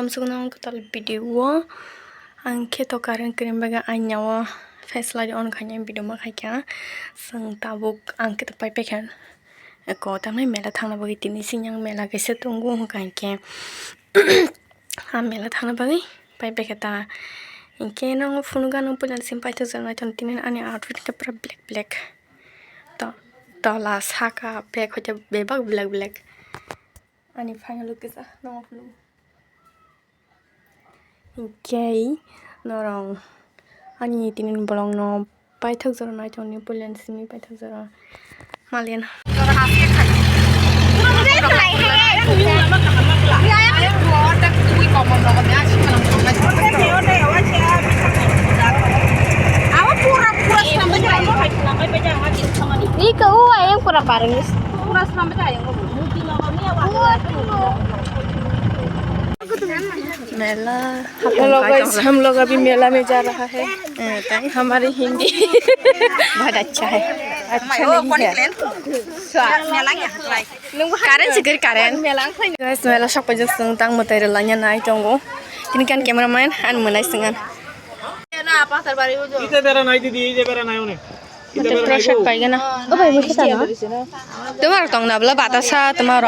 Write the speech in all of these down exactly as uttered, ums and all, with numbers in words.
Chukno ang kwtal video o ang khe to current kwrwini bagwi aina o flashlight on khaina video ma khaikha. Chwng tabuk ang khe to pai paikha. Eko tamni mela thangna bagwi tini sini ang mela kaisa tongo hwnkha hinkhe. Ah, mela thangna bagwi pai paikha ta. Hinkhe nang phunukgo, nang puila simi paithakjak nai tini ani outfit khe pura black black. To, tola saka bag hoite bebak black black. Ani final look kisa nang phunukgo. Hinkhe norong ani tini bolongno paithak jora nai tongni puila simi paithak jora malian. Ika uwa yang pura parang. Mela hello guys, हम लोग अभी मेला में जा रहा है। हमारी हिंदी बहुत अच्छा है। अच्छा नहीं है। Karen sikir Karen. Guys, mela sok paijak sung tang mwtai rwlanya nai tongo. Tini kan cameraman an mwnai swngan. Ite bera nai didi, ite bera nai one. Ite bera nai. Prasad paigana. O bhai, musa na. Tomar tong na bla batasa tomar.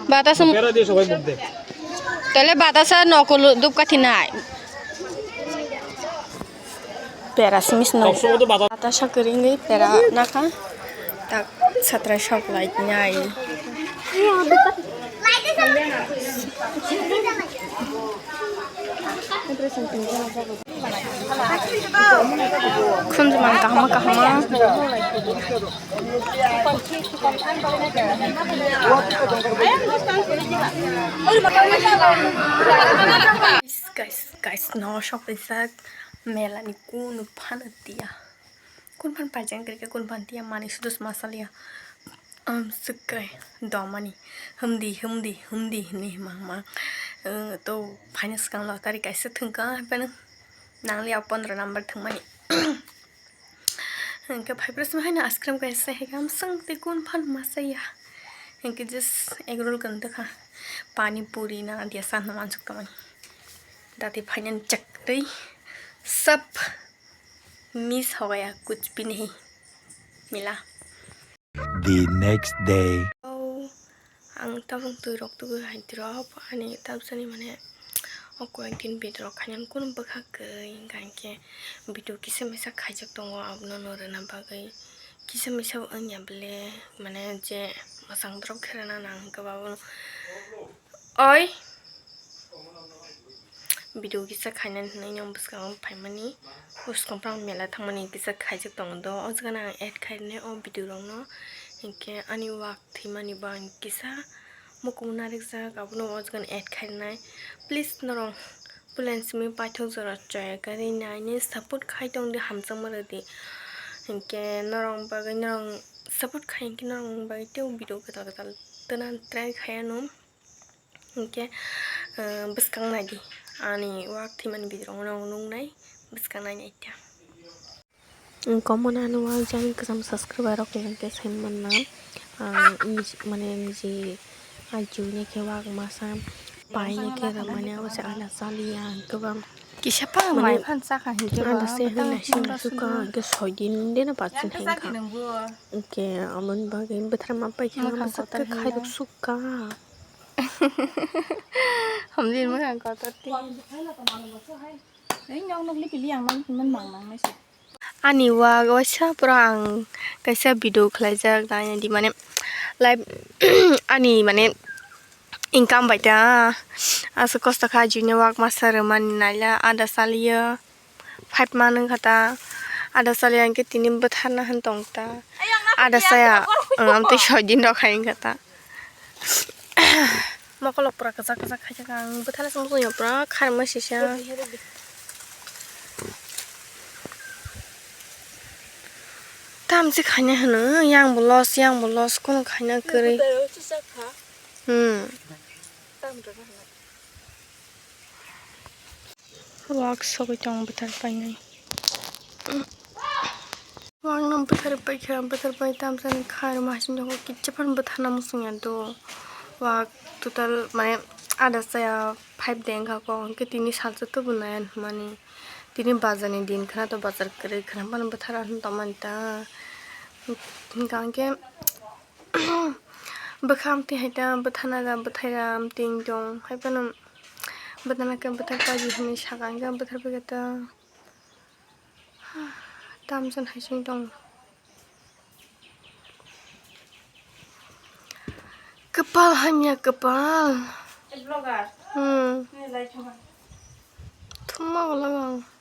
Batasa. Bera diye sobai buk de. Tole batasa nokolo dup kathi nai. Pera simis no. Kok sobo to bata. Ata sakring ni pera nakha. Tak satra sok lai nai. Khunjuman kahma kahma. Guys, guys, no sok rijak mela ni kunu phano tiya. Kun phan paijak khe kun phan tiya mani sudu sma saliya. Am swk kai domani. Humdi, humdi, humdi hinwi hima hima. To phaina swkang lottery kaisa thwngkha hapheno nangliya pondro number thwngmani. Hinkhe phaiphra simi haino ice cream kaisa hai khe amswng tei kun phan masa ya. Hinkhe just egg roll kwrwng tongkha. Pani puri na dia sana mansuk tongmani. Dati phainani chak tei sab miss ho gaya kuch bhi nahi mila. The next day. Ang tabuk twi rok tugwi hai drop ani tabsani mane o koyek din bidrok khainani kunu bwkha kwrwi hinkha hinkhe video kisa misa khaijak tongo abono no rwna bagwi kisa misa wngya bwle mane je mwchang drop khe rwna nang hinkhe babono oi. Video kisa khainani hinwi nw bwskango phaimani, bwskango phano mela thangmani kisa khaijak tongo do, o jaga nang add khainai o video rokno, hinkhe ani wak thwimani bo ang kisa mukumu narikjak, abono o jaga add khainai. Please norok puila simi paithak jora chaya karwi naini support khai tongdi, hamjakma rwdi, hinkhe norok bagwi norok support khai hinkhe norok bagwi tei video kwtal kwtal twinan try khai anw. Hinkhe, ah, bwskang naidi. Ani wak thwimani bidrong no nuknai, bwskang nai naidi. Comment ani wak jani kwcham subscriber rok hinkhe saimanna. Ah, niji, mane niji ajiuni khe wak masa pai ni khe rwmani abo se ana chaliya hinkhe ba. Kisa pa mane mai phan chakha hinkhe ba. Ano se hinwi sing sukha hinkhe soi din de no pachin hinkha. Hinkhe aboni bagwi bwthar ma pai khe bwswk khe khairok sukha. Hamjin mwkhang kotor ti. Ani wak waisa pura ang kaisa video khlaijak nainani mane live ani mane income bai ta aswk kosto kha juni wak masa rwmani naila ada saliyo. Five man wngkha ta. Ada chaliya hinkhe tini bwtharna hwn tong ta. Ada chaya, ang amtwi soi din rok hai wngkha ta. Mokolok pura kwchak kwchak khai kha ang bwtharna se muchungya pura kharma sisa. Tamsi khaina hwno yang bo loss yang bo loss, kunu khaina kwrwi. Hmm. Wak sogwi tongo bwthar painai. Wak no bwthar paikha, bwthar pai tamsani khairokma hasing tongo, kicha phano bwtharna muchungya do. Wak total mane ada chaya five de wngkha kok, hwnkhe tini salsa tubu nai hwnmani. Tini bazar ni din khwna, to bazar kwrwi khwna, bwthar rok tongmani ta. Hwnkhe bwkha amtwi hai ta bwthana da, bwthai da amtwi wng tong hai phano bwthana khe bwthar paji hwnwi saka, hwnkhe bwthar paikha ta. Tamjani hai se wng tong. Kwpal hamya kwpal. Hmm. Thumma ulo ang.